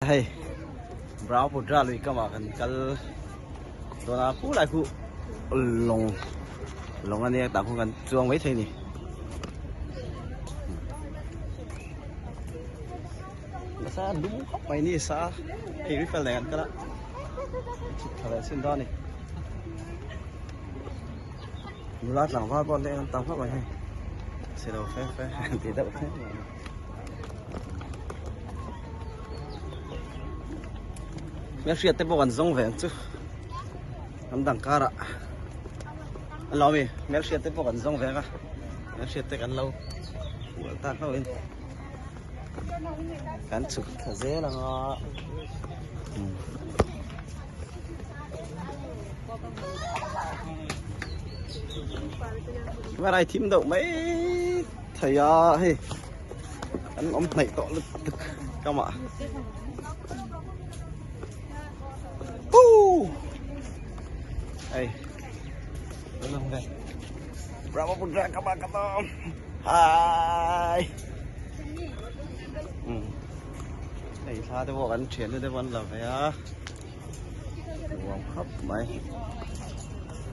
Hei Brahmaputra lui kamah kan kal dawn a khu lai khu lawng lawng a nia tah khuan kan chuang mai thei a ni. Nasa lum khawp mai ni sa hei rifle nen kan kal a chhuk thla leh chhin dawn a ni. Nula tlangval pawh an la en tam khawp mai hei chhelo fe fe tih deuh fe mai a ni. Hmelhriat te pawh kan zawng ve ang chu an dang karah an lo ami hmelhriat te pawh kan zawng ve ang a hmelhriat te kan lo hual tak hlauh in kan chhuk thla zel ang a Hmar ai thim deuh mai thei a hei an awm hnaih tawh lutuk kamah hei Brahmaputra kamah ka awm hai hei thla te pawh kan thian te pawh an la ve a nuam khawp mai.